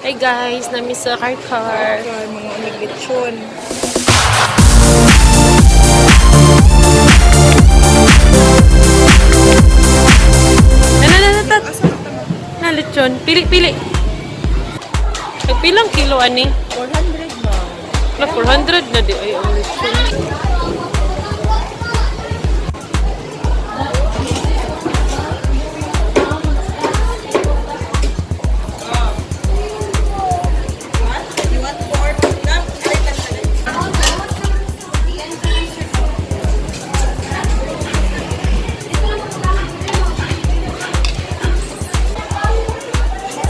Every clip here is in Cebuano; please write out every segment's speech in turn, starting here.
Hey guys, naa mi sa Carcar. Ay, mga unig lechon. Na na na na na lechon. Pili pili. Ay, pilang kilo ani? 400 ba? Na 400 na di ay ang lechon. You want pork? Na,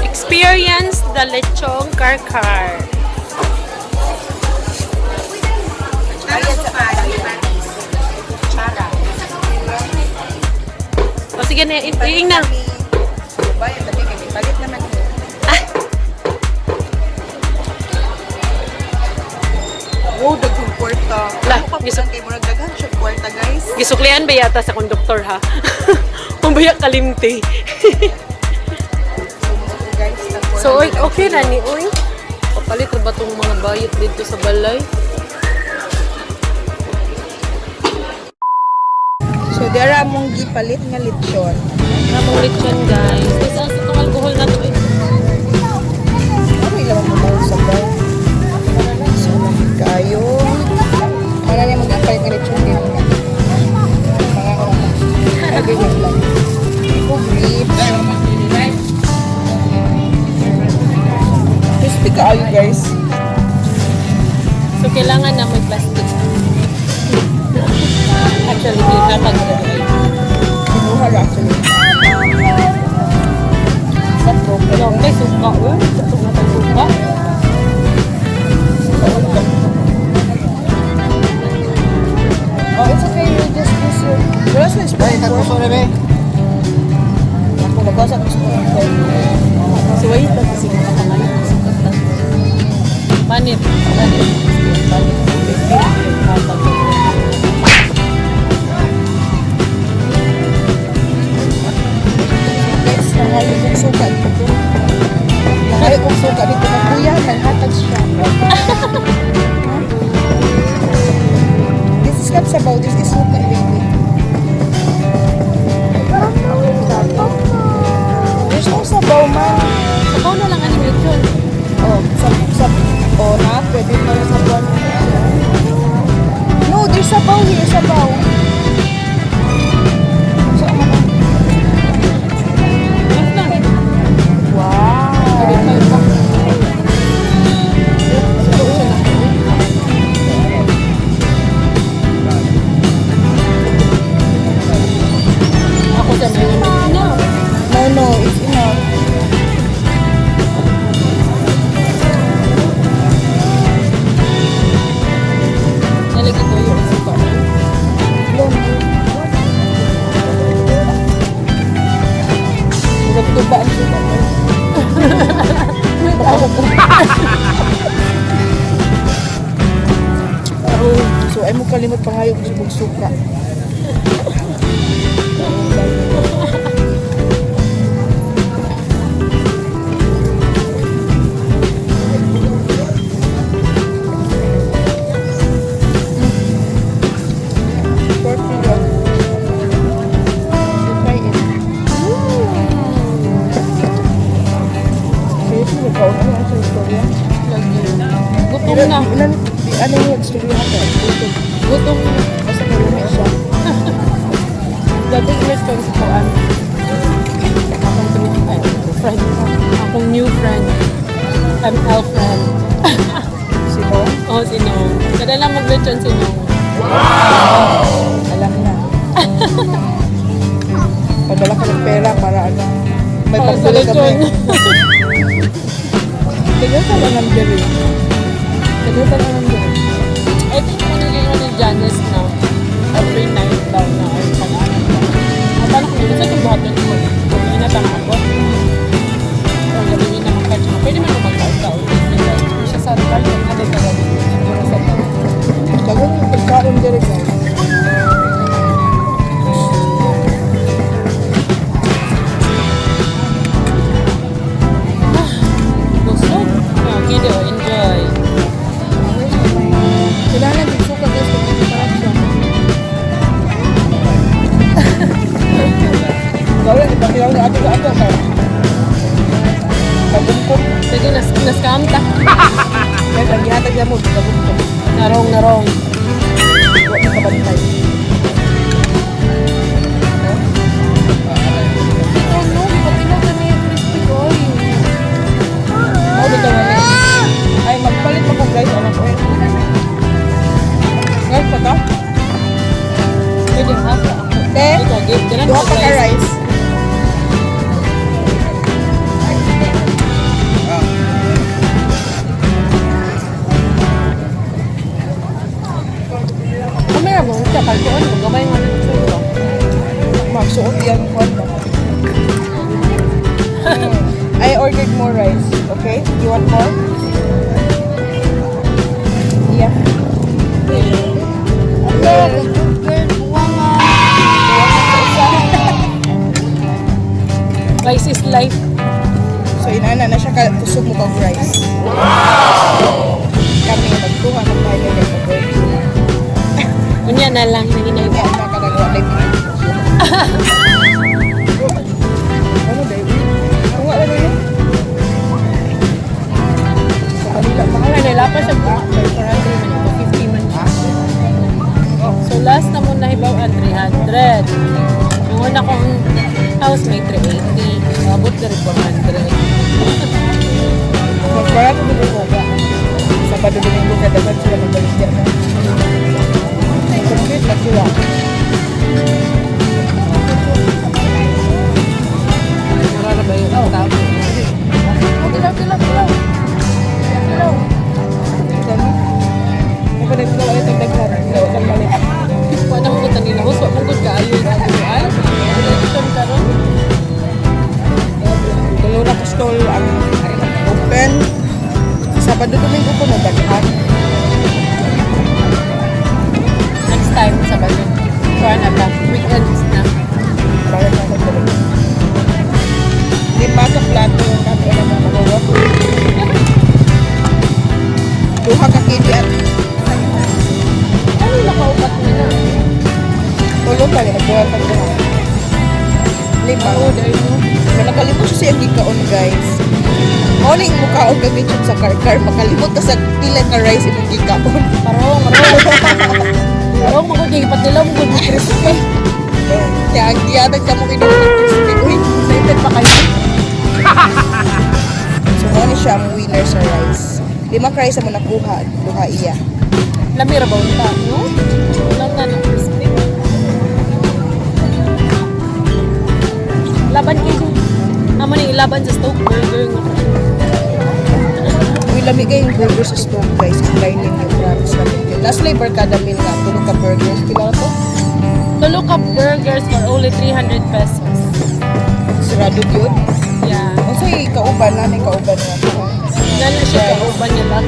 Experience the lechong Carcar. Ayan sa Chara. O sige na, iing na. Ba, yung dali kay palit naman mo. Ah. Oh, daghang kwarta. Lah, Ako pa kay murag daghan siya kwarta, guys. Gisuklian ba yata sa konduktor ha? Mabaya kalimti. So, guys, tag So, oy, okay na ni, oy. Papalit na ba itong mga bayot dito sa balay? So, dira mong gipalit nga lechon. Namong lechon, guys. Kasi asa itong alcohol na to, eh. Ano ilang mo sa sabaw? So, kayo. Ano niya mag-apalit nga lechon din. Mga ko. Ay, ganyan lang. Iko grapes. Crispy kaayo, guys. So, kailangan na may plastic. Actually, hindi na pag Kinuha ra actually. Sa Ano, okay, suka, oh. Suka tayo, suka. Oh, it's okay. You just use your... Wala sa spoon. Ay, tagpuso na be. Ako, nagwasa ng spoon. So, wait lang kasi nakapangalan. Suka ta. Panit. Panit. Panit. Guys, nangayo kong suka dito. Nangayo kong suka dito. Ng kuya, nanghatag siya. This is not sabaw. This is suka, baby. There's no sabaw, man. Sabaw na lang ang lechon. Oh, sa, oh, na, pwede pa yung sabaw. No, there's sabaw here, sabaw. So, ano? Wow. Ako sa mga no. No, it's enough. Nalagay ko yung suka. Murag tuba ang suka, guys. Oh, so ay mo kalimot pa ngayon kung suka. Pork fillet. Try it. Seriously, nagkaon na sa istorya. Gutom na. Ilan, ano yung istorya ka? Gutom. Gutom. Basta marumi siya. Dati lechon sa kuan. Akong ay, friend. Akong new friend. ML friend. Si Mo, Oh, si Nong. Kada lang mag-lechon si Nong. alam na. Padala ka ng pera para ano. May Para sa pambili lechon. kami. Kaya ka lang ang diri. Kaya ka lang ang diri. I think kung naging ni Janice na every night daw na or pag-anak daw. Ang paano kung sa itong buhaton ko, kung hindi na tama ako, or gabi na mag-catch mo, pwede man mo mag-out. Hindi siya sa target na dito gabi. Siguro sa tao. Dagan yung pagkain diri, guys. Busog. Bugkong. Sige, nas-scam ta. Guys, ang gihatag niya mo, bugkong. Narong, narong. Wa mo kabantay. Ito, no. Patilaw na niya crispy ko. Oh, bitaw na niya. Ay, magpalit mo kong guys, anak ko eh. Guys, pa to? Pwede half na ako. Te, Ikaw, give. Ganun duha ko, pa ka rice. rice. Kamera mo, siya. Kalkuan mo. Gamay nga ng tsura. Magsuot yan ko. I ordered more rice. Okay? You want more? Yeah. Hello, good girl. Buwa nga. Rice is life. So inana na siya ka kusog mo kag rice. Wow! Kami nagkuha ng tayo kay pag. Unya na lang, nanginay. Kaya na ka nagawa live video. Ano dahil? Kuha lang yun. Sa kanila pa. Ay, nailapan siya po. 400 man ito, 50 man siya. So last na mo nahibaw at 300. Yung una kong housemate, 380. Abot na rin 400. Magpara ko dito ko. Sabado, Domingo ka dapat sila magbalik dyan. Complete na sila. Mura ba yung tao? Oh, tilaw, tilaw, tilaw. Tilaw. Dami. May pa nagtilaw ay tagdag na. Tilaw, kan balik. Wala mo ko nila. Host, wala mo ko kaayo. Ay, election karon. Tulo na ka stall ang open. Sabado, Domingo ko na daghan. Next time, Sabado. Kuha na ba? Weekends na. Para na ako tuloy. Lima ka plato yung kami alam mo magawa. Duha ka kili at Ano nakaupat mo na? Tulo pa rin. Nagbuha pa duha. Lima. Oo, dahil mo. May nakalimot siya siyang gikaon, guys. Morning mo kaon ka kitchen sa car-car. Makalimot ka sa pila ka rice imong gikaon. Marong, marong. Marong, magod kay patilaw mo gud crispy. Kaya ang giyatag ka mo kinuha ng crispy. Uy, Excited pa kayo? So, mo ni siya ang winner sa rice. Lima ka rice mo nakuha. Duha iya. Lami ra ba unta, no? Lang na ng crispy. Laban kayo. Amo ni ilaban sa Stoke Burger nga. Uy, lami kayong burger sa Stoke, guys. Try ninyo. Promise, lami kayo. Last flavor kada meal nga. Tulo ka burgers. Pila na to? Tulo ka burgers for only 300 pesos. Sarado yun. Yeah. Unsay kauban na? May kauban na. Nala siya kauban niya lang.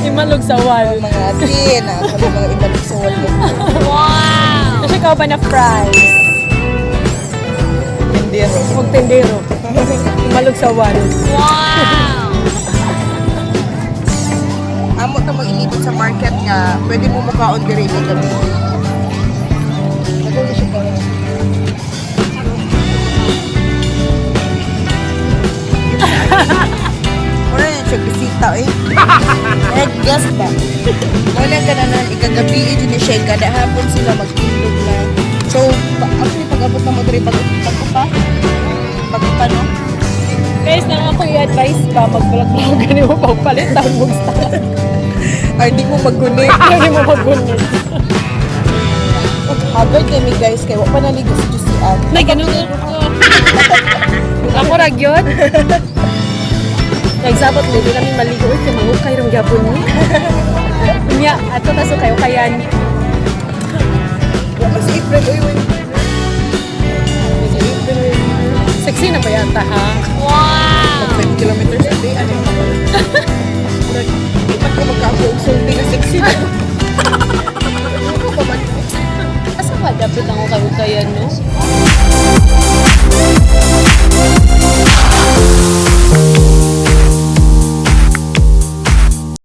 Imalog sa wall. Mga tin. Ako na mga ibalik sa wall. Wow! Siya kauban na fries. Tindero. Huwag tindero. Imalog sa wall. Amo ta mo ilibot sa market nga pwede mo mukaon diri mo gabi. Naguli siya pa. Mura yun siya bisita eh. Mura guest ba? Muna ka na nun, ikagabi eh, dyan siya, kada hapon sila magtindog na. So, actually pag-abot na mo diri, pag-upa, pag-upa no? Guys, nang ako i-advise ba, mag-vlog-vlog gani mo pagpalit taon mo style. Ay, di mo maggunit. Hindi mo magunit. Haggard kami guys, kay wa pa naligo si Juicy Ann. Nay, ganun ako. Ako ra gyud. Nagsabot mo, di kami maligo. Uy, kay mangukay rong gyapon ni. Unya, ato ta so kayo kayan. Wa man si April, uy, uy. Si April. Sexy na ba yata, ha? Mag 5 kilometers a day, ano yung Di pa ko magkapo og sulti na sexy na. Ano pa man? Asa ba dapat ang kayo kayan, no?